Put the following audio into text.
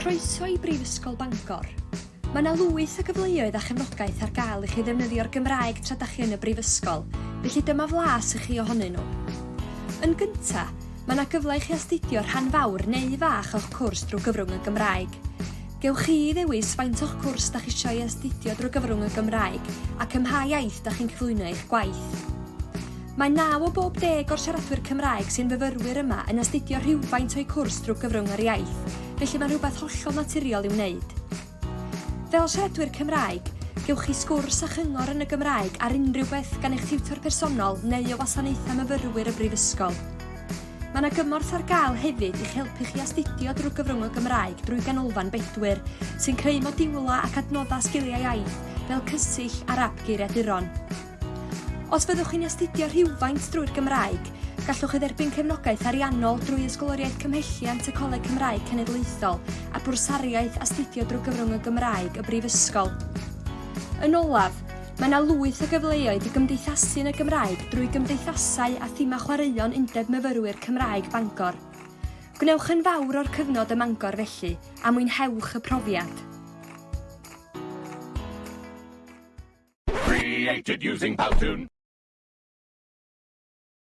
Croeso i Brifysgol Bangor. Mae 'na lwyth o gyfleoedd a chefnogaeth ar gael i chi ddefnyddio'r Gymraeg tra 'da chi yn y brifysgol, felly dyma flas i chi ohonyn nhw. Yn gynta', mae 'na gyfle i chi astudio rhan fawr neu fach o'ch cwrs drwy gyfrwng y Gymraeg. Gewch chi ddewis faint o'ch cwrs 'da chi isio ei astudio drwy gyfrwng y Gymraeg ac ym mha iaith 'da chi'n cyflwyno eich gwaith. Mae naw o bob deg o'r siaradwyr Cymraeg sy'n fyfyrwyr yma yn astudio rhywfaint o'u cwrs drwy gyfrwng yr iaith, felly mae'n rhywbeth hollol naturiol i'w wneud. Fel siaradwyr Cymraeg, gewch chi sgwrs a chyngor yn y Gymraeg ar unrhyw beth gan eich tiwtor personol neu o wasanaethau myfyrwyr y Brifysgol. Mae yna gymorth ar gael hefyd i'ch helpu chi astudio drwy gyfrwng y Gymraeg drwy Ganolfan Bedwyr, sy'n creu modiwlau ac adnoddau sgiliau iaith fel Cysill a'r ap Geiriaduron. Os fyddwch chi'n astudio rhywfaint drwy'r Gymraeg, gallwch chi dderbyn cefnogaeth ariannol drwy Ysgoloriaeth Cymhelliant y Coleg Cymraeg Cenedlaethol a bwrsariaeth astudio drwy gyfrwng y Gymraeg y Brifysgol. Yn olaf, mae yna lwyth o gyfleoedd i gymdeithasu yn y Gymraeg drwy gymdeithasau a thimau chwaraeon Undeb Myfyrwyr Cymraeg Bangor. Gwnewch yn fawr o'r cyfnod ym Mangor felly, a mwynhewch y profiad. Created using Powtoon.